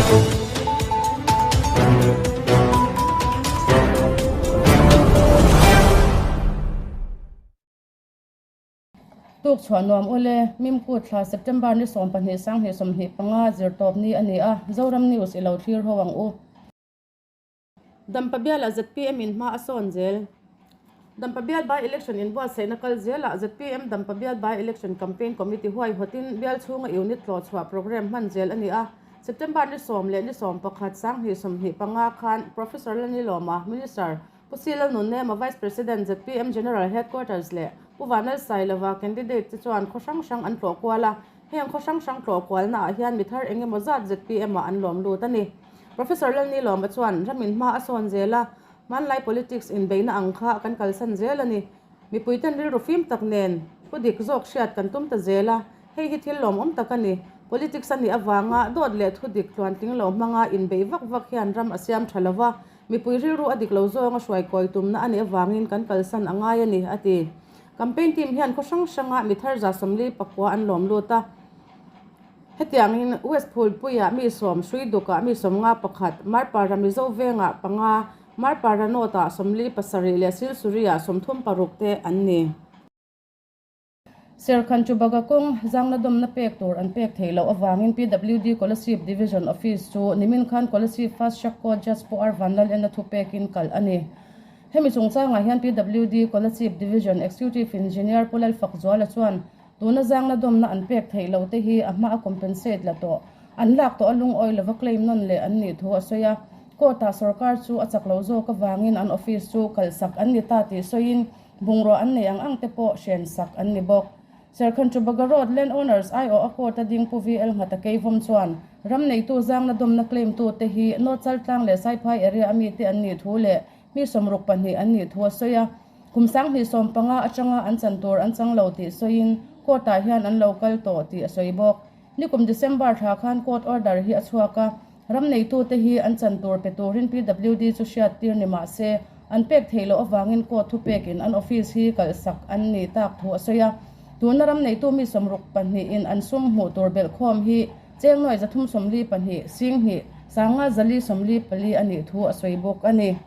Tuk chhuah nuam ule, Mimkut thla September ni 12 2025 zirtawp ni a ni a, Zoram News i lo thlir ho ang u. Dampa bialah zpm in hma a sawn zel. Dampa bial by election inbuatsaihna kal zelah zpm Dampa bial by election campaign committee huaihawtin bial chhunga unit tlawh chhuah programme hman zel a ni a. September ni sawm leh ni sawm pakhat sang hnih sawmhnih panga khan Professor Lanilawma, Minister, Pu Si Lalnunnema, Vice President, zpm General Headquarters leh Pu Vanlal Sailova, candidate te chuan khaw hrang hrang an tlawh kual a. Heng khaw hrang hrang tlawh kualnaah hian mi thar eng emaw zat zpm ah an lawm lut a ni. Professor Lalnilawma chuan ramin hma a sawn zel a, hmanlai politics inbeihna ang kha kan kalsan zel a ni. Mipuiten rilru fim tak nen pu dik zawk hriat kan tum ta zel a, hei hi thil lawmawm tak a ni. Politics a nih avanga dawt leh thu dik tluantling lo hmanga inbeih vak vak hian ram a siam tha lo va, mipui rilru a dik lo zawnga hruai kawi tumna a nih avangin kan kalsan a ngai a ni, a ti. Campaign team hian khaw hrang hranga mi thar 49 an lawm lut a. Hetiangin West Phulpuiah mi sawm, Hruidukah mi sawmnga pakhat, Marpara Mizo vengah panga, Marpara North-ah 47 leh Silsuri-ah 36 te an ni. Serkhan Chubaga kawng zangna dawmna pek tur an pek theih loh avangin PWD Kolasib Division Office chu nimin khan Kolasib Fast Track Court Judge Pu R Vanlalena thu pekin kalh a ni. Hemi chungchangah hian PWD Kolasib Division Executive Engineer Pu Lalfakzuala chuan Tuna zangna dawmna an pek theih loh te hi a hma a compensate la tawh. An lak tawh a lungawi lova claim nawn leh an nih thu a sawi a. Court-ah sorkar chu a chak lo zawk avangin an office chu kalhsak an ni ta tih sawiin bungrua an nei ang ang te pawh hrensak an ni bawk. Serkhan Chubaga Road Land Owners aiawh a court a ding Pu VL Nghata Keivawm chuan ram neitu zangna dawmna claim tu te hi North Chaltlang leh Saiphai area a mite an nih thu leh mi 62 an nih thu a sawi a. Kum 2015 atanga an chan tur an chang lo tih sawiin court-ah hian an lo kal tawh tih a sawi bawk. Nikum December thla khan court order hi a chhuak a, ram neitute hi an chan tur pe turin PWD chu hriat tir ni mah se, an pek theih loh avangin court thupekin an office hi kalhsak an ni tak thu a sawi a. Tuna ram neitu mi 62 in an sum hmuh tur belhkhawm hi cheng nuai 342, sing hnih, sanga zali 44 a nih thu a sawi bawk a ni.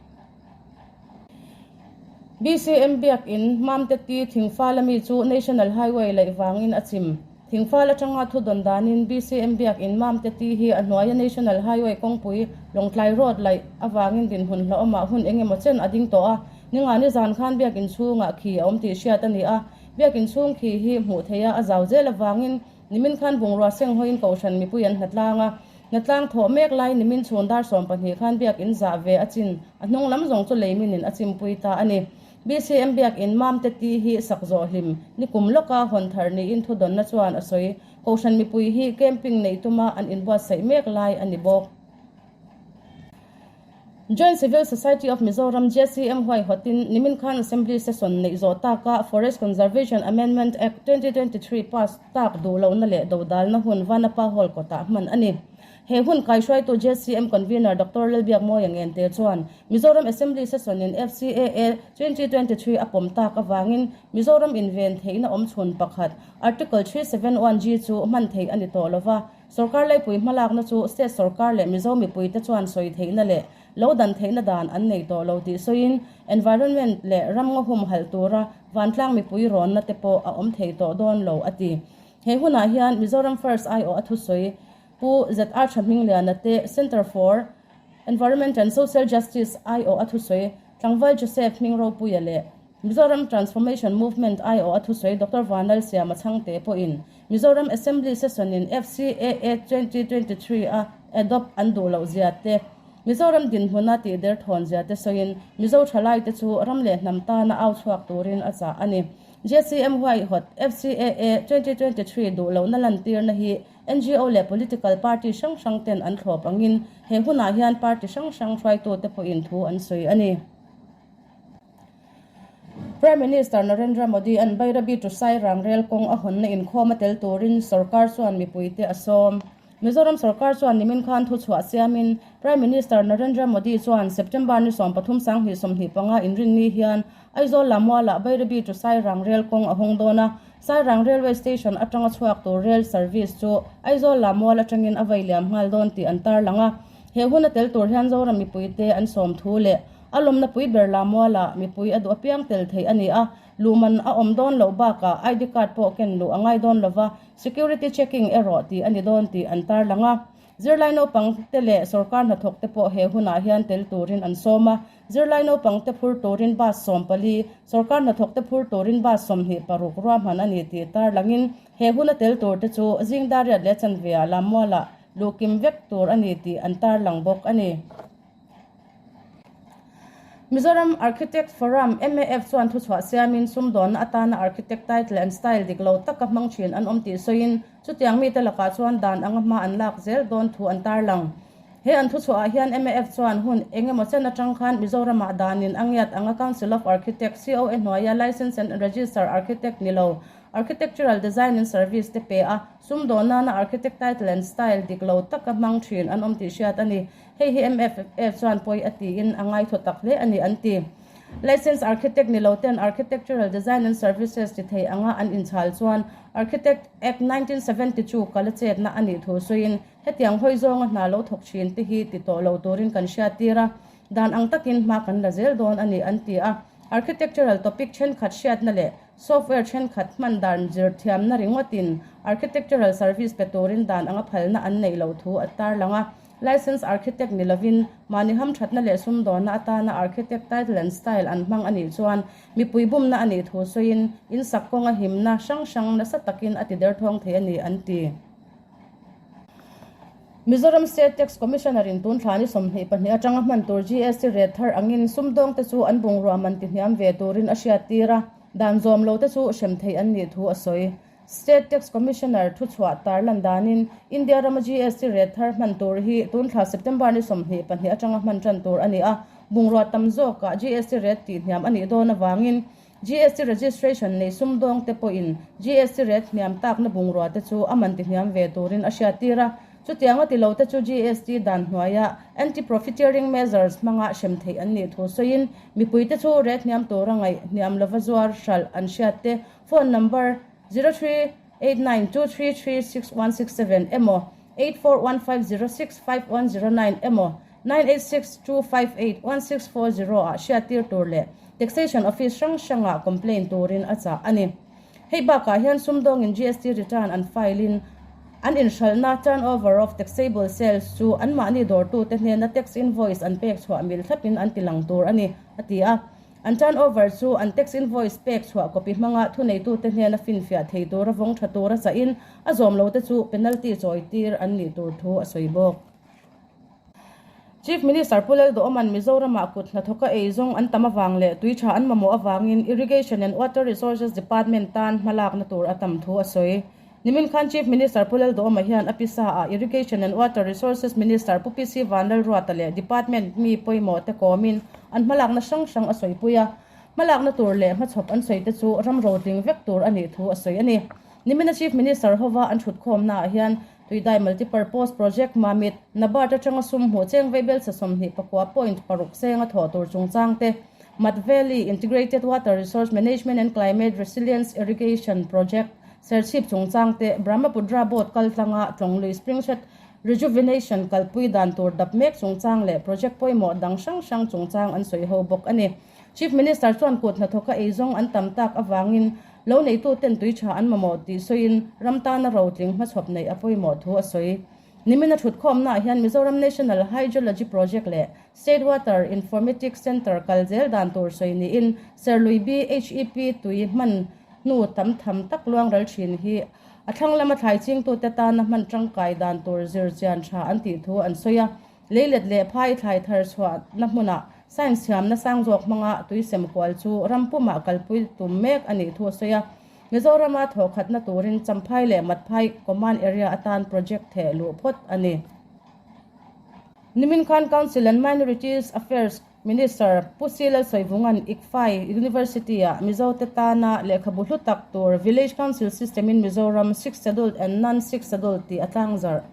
BCM Biakinn, Mamte Ti, Thingfal ami chu National Highway laih vangin a chim. Thingfal atanga thu dawn danin BCM Biakinn, Mamte Ti hi a hnuaia National Highway kawngpui Lawngtlai Road laih avangin dinhmun hlauhawmah hun eng emaw chen a ding tawh a. Ningani zan khan Biakinn chhungah khi a awm tih hriat a ni a. Biakinn chhung khi hi hmuh theiha a zau zel avangin Nimin khan bungrua seng hawiin Kohhran mipui an hnatlang a, hnatlang thawh mek lai nimin chhun dar 12 khan biakinn zah ve a chin, a hnung lam zawng chu leiminin a chimpui ta a ni. BCM biakinn Mamte Ti hi sak zawh hlim ni kum lawka hawn thar niin thudawnna chuan a sawi. Kohhran mipui hi camping neih tuma an inbuatsaih mek lai a ni bawk. Joint Civil Society of Mizoram, JCM, huaihawtin nimin khan Assembly Session neih zawh taka Forest Conservation Amendment Act, 2023 pass tak duh lohna leh dodalna hun Vanapa Hall kawtah hman a ni. He hun kaihruaitu JCM Convener Doctor Lalbiakmawia Ngente chuan Mizoram Assembly Session in FCAA 2023 a pawm tak avangin Mizoram inven theihna awmchhun pakhat Article 371G chu hman theih a ni tawh lova, Sorkar laipui hmalakna chu state sorkar leh Mizo mipuite chuan sawi theihna leh lo dan theihna dan an nei tawh lo tih sawiin environment leh ram ngaw humhalh tura vantlang mipui rawnna te pawh a awm thei tawh dawn lo a ti. He hunah hian Mizoram First aiawh a thusawi Pu ZR Thahmingliana te Centre for Environment and Social Justice aiawh a thusawi Tlangval Joseph Hmingro-puia leh Mizoram Transformation Movement aiawh a thusawi Doctor Vanlal Siama Chhangte pawhin Mizoram Assembly Session in FCAA 2023 a adopt an duh loh zia te, Mizoram dinhmuna tihder thawn zia te sawiin Mizo thalaite chu ram leh hnam tana au chhuak turin a chah a ni. JCM huaihawt FCAA 2023 duh lohna lantirna hi ngo leh political party hrang hrang ten an thlawp angin he hunah hian party hrang hrang hruaitute pawhin thu an sawi a ni. Prime Minister Narendra Modi an Bairabi to Sairang rel kawng a hawnna inkhawm a tel turin sorkar chuan mipuite a sawm. Mizoram sorkar chuan nimin khan thu chhuah siamin Prime Minister Narendra Modi chuan September ni 13 sang hnih 25 inrinni hian Aizawl Lamualah Bairabi to Sairang rel kawng a hawng dawn a. Sairang Railway Station atanga chhuak tur rail service chu Aizawl Lammual atangin a vei liam nghal dawn tih an tarlang a. He huna tel tur hian Zoram mipuite an sawm thu leh a lawmna pui ber Lammualah mipui a duh apiang tel theih a ni a, luhman a awm dawn loh bakah ID card pawh ken luh a ngai dawn lova, security checking erawh tih a ni dawn tih an tarlang a. Zirlai naupang te leh sorkar hnathawk te pawh he hunah hian tel turin an sawm a. Zirlai naupang te phur turin bus 14, sorkar hnathawk te phur turin bus 26 ruahman a ni tih tarlangin he huna tel tur te chu zing dariat leh chanveah Lammualah luhkim vek tur a ni tih an tarlang bawk a ni. Mizoram Architect Forum, MAF, chuan thuchhuah siamin sumdawnna atana architect title and style dik lo taka hmang thin an awm tih sawiin chutiang mite lakah chuan dan anga hma an lak zel dawn thu an tarlang. He an thuchhuahah hian MAF chuan hun eng emaw chen atang khan Mizoramah danin a ngiat anga Council of Architects, COA, hnuaia License and Register Architect ni lo Architectural Design and Service te pe a, sumdawn nana architect title and style dik lo taka hmang thin an awm tih hriat a ni. Hei hi MFF chuan pawi a tiin a ngaithaw tak hle a ni an ti. Licensed architect ni lo ten Architectural Design and Services ti thei anga an inchhal chuan Architect Act 1972 kal a chetna a nih thu sawiin hetiang hawi zawnga hna lo thawk thin te hi ti tawh lo turin kan hriattir a, dan ang takin hma kan la zel dawn a ni an ti a. Architectural topic thenkhat hriatna leh Software thenkhat hman dan zir thiamna ringawtin architectural service pe turin dan anga phalna an neih loh thu a tarlang a. Licensed architect ni lovin mahni hamthatna leh sumdawnna atana architect title and style an hmang a nih chuan mipui bumna a nih thu sawiin in sak kawnga himna hrang hrang nasa takin a ti derthawng thei a ni an ti. Mizoram State Tax Commissioner in tun thla ni 22 atanga hman tur GST rate thar angin sumdawngte chu an bungrua man tihniam ve turin a hriattir a, dan zawm lo te chu hrem theih an nih thu a sawi. State Tax Commissioner thuchhuah tarlan danin India rama GST rate thar hman tur hi tun thla September ni 22 atanga hman tan tur a ni a, bungrua tam zawkah GST rate tihniam a nih dawn avangin GST registration nei sumdawng te pawhin GST rate hniam takna bungrua te chu a man tihniam ve turin a hriattir a. Chutianga ti lo te chu GST dan hnuaia anti-profiteering measures hmanga hrem theih an nih thu sawiin mipui te chu rate hniam tura ngaih hniam lova zuar hralh an hriat te phone number 0389233617 emaw 8415065109 emaw 9862581640 ah hriattir tur leh Taxation Office hrang hrangah complaint turin a chah a ni. Hei bakah hian sumdawngin GST return an file in an inhralhna turnover of taxable sales chu anmahni dawrtute hnena tax invoice an pek chhuah mil thlapin an tilang tur a ni, a ti a. An turnover chu an tax invoice pek chhuah copy hmanga thuneitute hnena finfiah thei tura vawng tha tura chahin a zawm lote chu penalty chawitir an nih tur thu a sawi bawk. Chief Minister Pu Lalduhawma'n Mizoramah kut hnathawka ei zawng an tam avang leh tui tha an mamawh avangin Irrigation and Water Resources Department tan hmalakna tur a tam thu a sawi. Nimin khan Chief Minister Pu Lalduhawma hian a pisa ah Irrigation and Water Resources Minister Pu PC Vanlalruata leh Department mi pawimawh te kawmin an hmalakna hrang hrang a sawipui a. Hmalakna tur leh hmachhawp an sawi te chu ram rotling vek tur a nih thu a sawi a ni. Nimina Chief Minister hova an thutkhawmna ah hian Tuidai Multipurpose Project Mamit, NABARD atanga sum hmuh cheng veibelchhe 24.6 senga thawh tur chungchang te, Mat Valley Integrated Water Resource Management and Climate Resilience Irrigation Project, Serchhip chungchang te, Brahmaputra Boat kaltlanga Tlawnglui Springshed Rejuvenation kalpui dan tur dap mek chungchang leh project pawimawh dang hrang hrang chungchang an sawi ho bawk a ni. Chief Minister chuan kut hnathawka eizawng an tam tak avangin Lo neituten tui tha an mamawh tih sawiin ram tana rotling hmachhawp neih a pawimawh thu a sawi. Nimina thutkhawmnaah hian Mizoram National Hydrology Project leh State Water Informatics Centre kal zel dan tur sawi niin Serlui BHEP tui hman hnu tam tham tak luang ral thin hi a thlang lama thlai chingtute tana hman tangkai dan tur zir chian tha an tih thu an sawi a. Leilet leh phai thlai thar chhuahna hmunah science thiamna sang zawk hmanga tui sem kual chu ram pumah kalpui tum mek a nih thu a sawi a. Mizorama thawhkhatna turin Champhai leh Matphai Command Area atan project theh luh phawt a ni. Nimin khan Council and Minorities Affairs Minister Pu C Lalsawivunga'n ICFAI University-ah Mizote tana lehkhabu hlu tak tur Village Council System in Mizoram, Sixth Scheduled and Non-Sixth Scheduled tih a tlangzarh.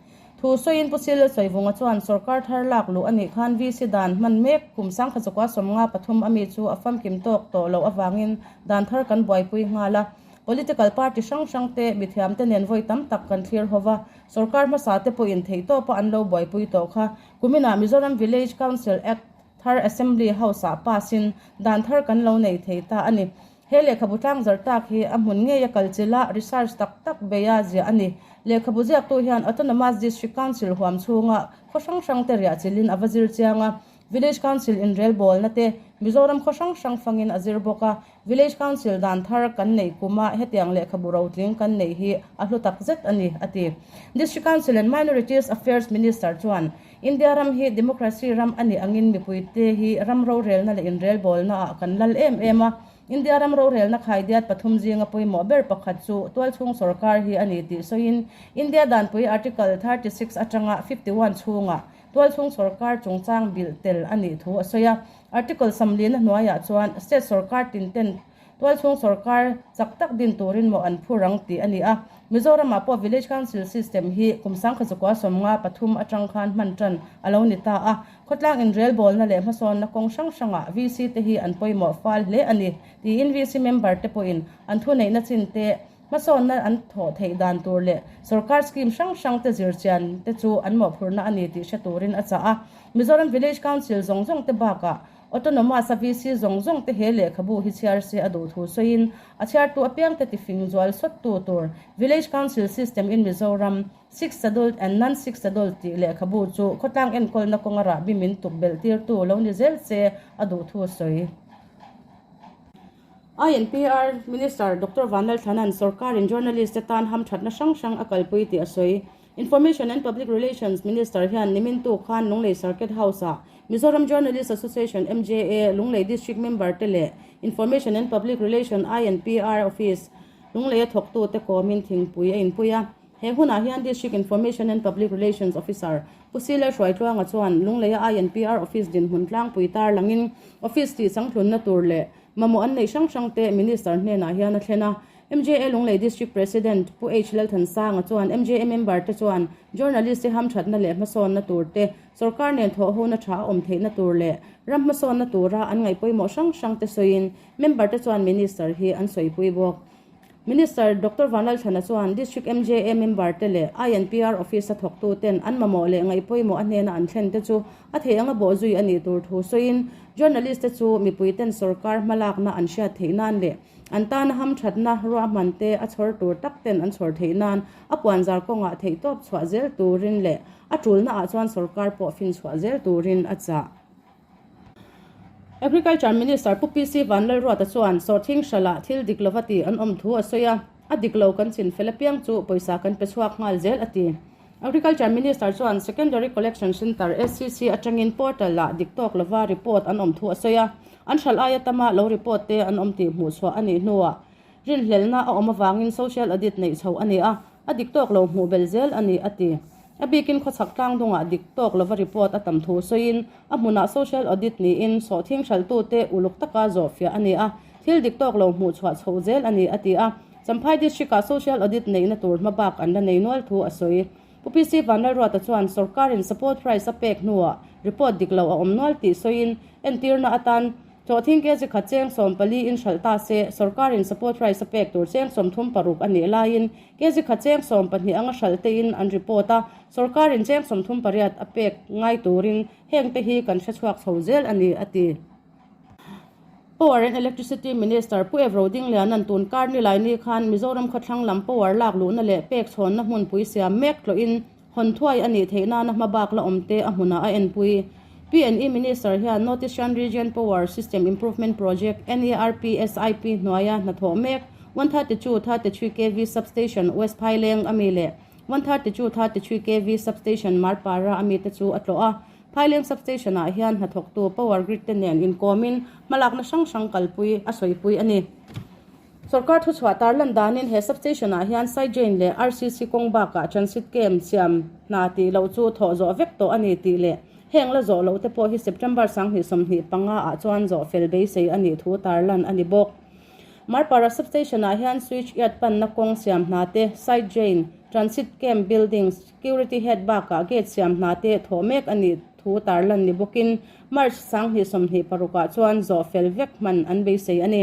Thu sawiin Pu C Lalsawivunga chuan sorkar thar lak luh a nih khan VC dan hman mek kum 1953 ami chu a famkim tawk tawh loh avangin dan thar kan buaipui nghal a. Political party hrang hrang te, mithiam te nen vawi tam tak kan thlir ho va, sorkar hmasa te pawhin theihtawpa an lo buaipui tawh kha. Kuminah Mizoram Village Council Act thar Assembly House-ah pass-in dan thar kan lo nei thei ta a ni. He lehkhabu tlangzar tak hi a hmun ngei a kal chilh a, research tak tak bei a ziah a ni. Lehkhabu ziaktu hian Autonomous District Council huam chhunga khaw hrang hrang te riah chilhin a va zir chiang a. Village Council inrelbawlna te Mizoram khaw hrang hrang fangin a zir bawk a. Village Council dan thar kan neih kuma hetiang lehkhabu rotling kan neih hi a hlu tak zet a ni, a ti. District Council and Minorities Affairs Minister chuan, India ram hi democracy ram a nih angin mipuite hi ram rorelna leh inrelbawlna ah kan lal em em a. India ram rorelna khaidiat pathum zinga pawimawh ber pakhat chu tualchhung sorkar hi a ni tih sawiin India danpui Article 36 atanga 51 chhungah Tualchhung sorkar chungchang bilh tel a nih thu a sawi a. Article samlina hnuaiah chuan state sorkar tin ten tualchhung sorkar chak tak din turin maw an phu rang tih a ni a. Mizoramah pawh Village Council system hi kum sangkhat zakua 53 atang khan hman tan a lo ni ta a. Khawtlang inrelbawlna leh hmasawnna kawng hrang hrangah VC te hi an pawimawh fal hle a ni tiin VC member te pawhin an thuneihna chin te Hmasawnna an thawh theih dan tur leh sorkar scheme hrang hrang te zirchian te chu an mawhphurhna a ni tih hre turin a chah a. Mizoram Village Council zawng zawng te bakah Autonomous a VC zawng zawng te he lehkhabu hi chhiar se a duh thu sawiin a chhiartu apiangte tifing zual sawttu tur Village Council System in Mizoram, Sixth Adult and Non-Sixth Adult tih lehkhabu chu khawtlang enkawlna kawnga rahbi min tukbelh tirtu lo ni zel se a duh thu a sawi. INPR Minister Doctor Vanlalthlana'n sorkarin journalist te tan hamthatna hrang hrang a kalpui tih a sawi. Information and Public Relations Minister hian nimin tuk khan Lunglei Circuit House-ah Mizoram Journalist Association, MJA, Lunglei District member te leh Information and Public Relation, INPR, Office, Lungleia thawktute kawmin thingpui a inpui a. He hunah hian District Information and Public Relations Officer Pu Sile Hruaitluanga chuan Lungleia INPR Office dinhmun tlangpui tarlangin Office tih changtlunna tur leh mamawh an neih hrang hrangte Minister hnenah hian a thlen a. MJA Lunglei District President Pu H Lalthansanga chuan MJA member te chuan Journalist te hamthatna leh hmasawnna tur te, sorkar nen thawhhona tha a awm theihna tur leh ram hmasawnna tura an ngaih pawimawh hrang hrangte sawiin member te chuan Minister hi an sawipui bawk. Minister Doctor Vanlalthlana chuan District MJA member te leh INPR Office a thawktu ten an mamawh leh ngaihpawimawh a hnena an thlen te chu a theih anga bawhzui a nih tur thu sawiin journalist te chu mipui ten sorkar hmalakna an hriat theih nan leh an tana hamthatna ruahman te a chhawr tur tak ten an chhawr theih nan a puanzar kawngah theihtawp chhuah zel turin leh a tulna ah chuan sorkar pawh finchhuah zel turin a chah. Agriculture Minister Pu PC Vanlalruata chuan sawrthing hralah thil dik lova tih an awm thu a sawi a, a dik lo kan chin fel apiang chu pawisa kan pe chhuak nghal zel a ti. Agriculture Minister chuan Secondary Collection Centre, SCC, atangin portal ah dik tawk lova report an awm thu a sawi a, an hralh aia tama lo report te an awm tih hmuh chhuah a nih hnuah rinhlelhna a awm avangin social audit neih chho a ni a, A dik tawk lo hmuh belh zel a ni, a ti. A bikin khawchhak tlang dungah dik tawk lova report a tam thu sawiin, a hmunah social audit niin sawhthing hralhtute uluk taka zawhfiah a ni a, thil dik tawk lo hmuh chhuah chhoh zel a ni, a ti a. Champhai District-ah social audit neihna tur hmabak an la nei nual thu a sawi. Pu PC Vanlalruata chuan sorkarin support price a pek hnuah report dik lo a awm nual tih sawiin, entirna atan Chawhthing kg khat cheng 14 in hralh ta se, sorkarin support price a pek tur cheng 36 a nih laiin kg khat cheng 12 anga hralh tein an report a, sorkarin cheng 38 a pek ngai turin heng te hi kan hrechhuak chho zel a ni, a ti. Power and Electricity Minister Pu Evro Dingliana'n tun kar nilaini khan Mizoram khawthlang lam power lak luhna leh pek chhawnna hmunpui siam mek tlawhin Hawn thuai a nih theih nana hmabak la awmte a hmunah a enpui. PNE Minister hian North Eastern Region Power System Improvement Project, NERPSIP, hnuaia hnathawh mek 132 33 kv Substation West Phaileng ami leh 132 33 kv Substation Marpara ami te chu a tlawh a. Phaileng Substation ah hian hnathawktu power grid te nen inkawmin hmalakna hrang hrang kalpui a sawipui a ni. Sorkar thuchhuah tarlan danin he substation-ah hian Saijain leh RCC kawng bakah transit camp siam hna tih loh chu thawh zawh vek tawh a ni tih leh heng la zawh loh te pawh hi September 2025 ah chuan zawh fel beisei a nih thu tarlan a ni bawk. Marpara substation-ah hian switch yard panna kawng siam hna te, Saijain, transit camp building, security head bakah gate siam hna te thawh mek a nih thu tarlan ni bawkin March 2026 ah chuan zawh fel vek hman an beisei a ni.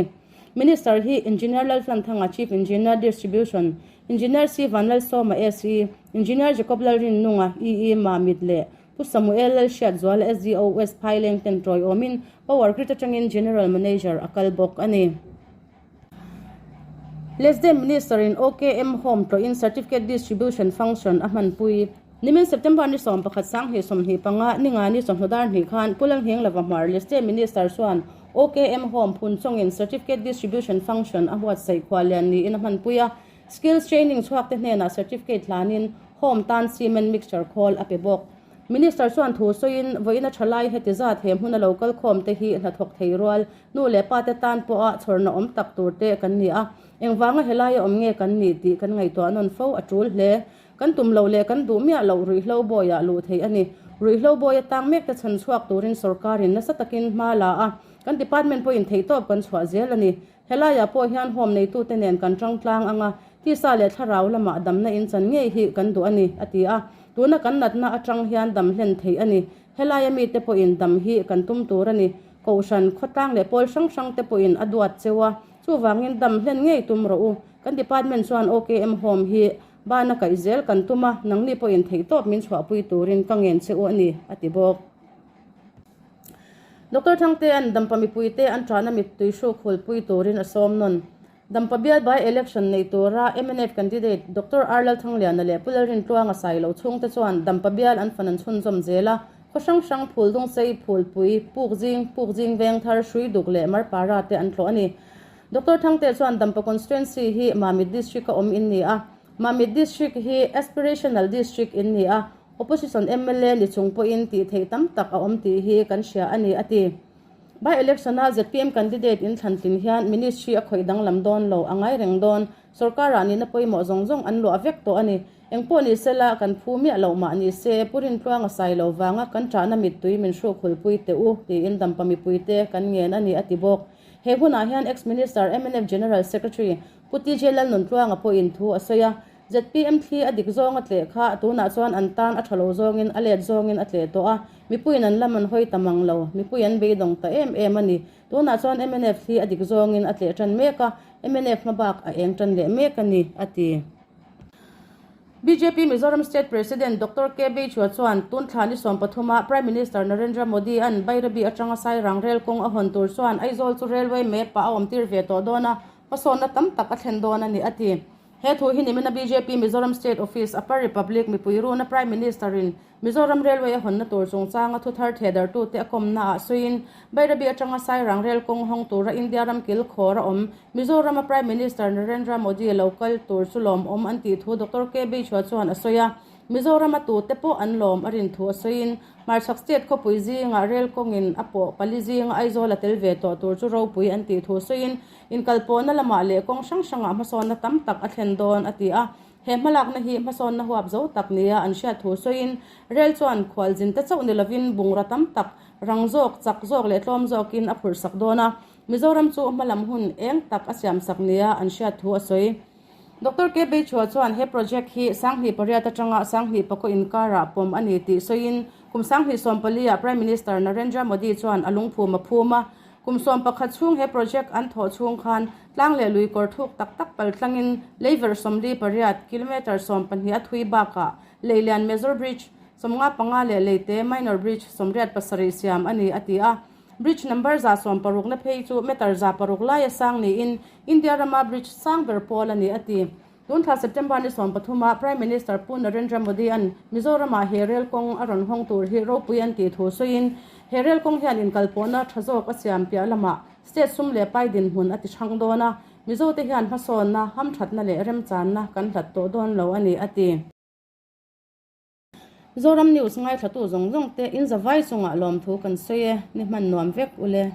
Minister hi Engineer Lalhlanthanga, Chief Engineer, Distribution, Engineer C Vanlalsawma, SE, Engineer Jacob Lalrinnunga, EE, Mamit leh Pu Samuel Lalhriatzuala, SDO, West Phaileng ten tawiawmin Power Grid atangin General Manager a kal bawk a ni. Lesdem Minister in OKM Home tlawhin Certificate Distribution Function a hmanpui. Nimin September ni 11 2025 ningani chawhnu dar hnih khan Pu Lalngheng Lova Hmar Lesdem Minister chuan OKM Home phun chawngin Certificate Distribution Function a huatsaih khuallian niin a hmanpui a. Skills Training chhuakte hnenah Certificate hlanin Home tan Cement Mixture khawl a pe bawk. Minister chuan thu sawiin vawiin a tha lai heti zat he hmuna lo kal khawmte hi hnathawk thei rual Nu leh pa te tan pawha chhawrna awm tak tur te kan ni a, engvanga helaia awm nge kan nih tih kan ngaihtuah nawn fo a tul hle. Kan tum loh leh kan duh miah loh ruihhlo bawiah luh theih a ni. Ruihhlo bawia tang mek te chhan chhuak turin sawrkarin nasa takin hma la a, kan department pawhin theihtawp kan chhuah zel a ni. Helaiah pawh hian home neitute nen kan tang tlang ang a, tisa leh thlarau lamah damna inchan ngei hi kan duh a ni, a ti a. Tuna kan natna atang hian dam hlen theih a ni. Helaia mite pawhin dam hi kan tum tur a ni. Kohhran, khawtlang leh pawl hrang hrang te pawhin a duat cheu a, chuvangin dam hlen ngei tum rawh u. Kan department chuan OKM Home hi bana kaih zel kan tum a, nangni pawhin theihtawp min chhuahpui turin ka ngen che u a ni, a ti bawk. Doctor Thangtea'n dampa mipuite an ṭahna mittui hruk hulpui turin a sawm nawn. Dampa bial by election nei tura mnf candidate Doctor R Lalthangliana leh Pu Lalrintluanga Sailo chhungte chuan Dampa bial an fan an chhunzawm zel a, khaw hrang hrang Phuldungsei, Phulpui, Pukzing, Pukzing Vengthar, Hruiduk leh Marpara te an tlawh a ni. Doctor Thangte chuan Dampa constituency hi Mamit district a awm in ni a, Mamit district hi aspirational district in ni a, opposition mla ni chung pawhin tih theih tam tak a awm tih hi kan hria a ni, a ti. By election-a zpm candidate in thlan tlin hian ministry a khawih danglam dawn lo, a ngai reng dawn. Sorkar-ah nihna pawimawh zawng zawng an luah vek tawh a ni. Engpawh ni sela, kan phu miah loh mah ni se, Pu Rintluanga sai lo vanga kan ṭahna mittui min hruk hulpui teh u, tiin dampa mipuite kan ngen a ni, a ti bawk. He hunah hian ex-minister mnf General Secretary Pu TJ Lalnuntluanga pawhin thu a sawi a. Zpm thli a dik zawng a tleh kha tunah chuan an tan a tha lo zawngin a let zawngin a tleh tawh a, mipuiin an lam an hawi ta mang lo, mipui an beidawng ta em em a ni. Tunah chuan mnf thli a dik zawngin a tleh tan mek a, mnf hma bak a eng tan leh mek a ni, a ti. Bjp Mizoram State President Doctor K Beichua chuan tun thla ni 13 a Prime Minister Narendra Modi an Bairabi atanga Sairang rel kawng a hawn tur chuan Aizawl chu railway map ah a awmtir ve tawh dawn a, hmasawnna tam tak a thlen dawn a ni, a ti. He thu hi nimina bjp Mizoram State Office Upper Republic mipui runa Prime Minister in Mizoram Railway a hawnna tur chungchanga thu thar thehdarhtute a kawmna ah sawiin Bairabi atanga Sairang Rail kawng hawng tura India ram kil khawr a awm Mizoram a Prime Minister Narendra Modi lo kal tur chu lawmawm an tih thu Doctor K Beichhua chuan a sawi a. Mizoram a tute pawh an lawm a rin thu a sawiin Hmarchhak State khawpui zingah Rail kawngin a pawh pali zinga Aizawl a tel ve tawh tur chu ropui an tih thu sawiin Inkalpawhna lamah leh kawng hrang hrangah hmasawnna tam tak a thlen dawn, a ti a. He hmalakna hi hmasawnna huap zo tak nia an hriat thu sawiin, rel chuan khualzin te chauh ni lovin bungraw tam tak, rang zawk, chak zawk leh tlawm zawkin a phurhsak dawn a. Mizoram chu hmalam hun eng tak a siamsak nia an hriat thu a sawi. Doctor K Beichhua chuan he project hi 2008 atanga 2009 inkarah pawm a ni tih sawiin, kum 2014 ah Prime Minister Narendra Modi chuan a lungphum a phum a. Kum 11 chhung he project an thawh chhung khan tlang leh lui kawr thuk tak tak pal tlangin leiver 48, kilometre 12 a thui bakah Leilian Major Bridge 55 leh Leite Minor Bridge 87 siam a ni a ti a. Bridge number 160 na phei chu meter 600 laia sang niin India rama bridge sang ber pawl a ni a ti. Tun thla September ni 13 ah Prime Minister Pu Narendra Modi an Mizoram ah he rel kawng a rawn hawng tur hi ropui an tih thu sawiin he rel kawng hian inkalpawhna tha zawk a siam piah lamah state sum leh pai dinhmun a ti hrang dawn a, Mizo te hian hmasawnna, hamthatna leh remchanna kan hlat tawh dawn lo a ni a ti. Zoram News ngaithlatu zawng zawng te in zavai chungah lawmthu kan sawi e, ni hman nuam vek ule.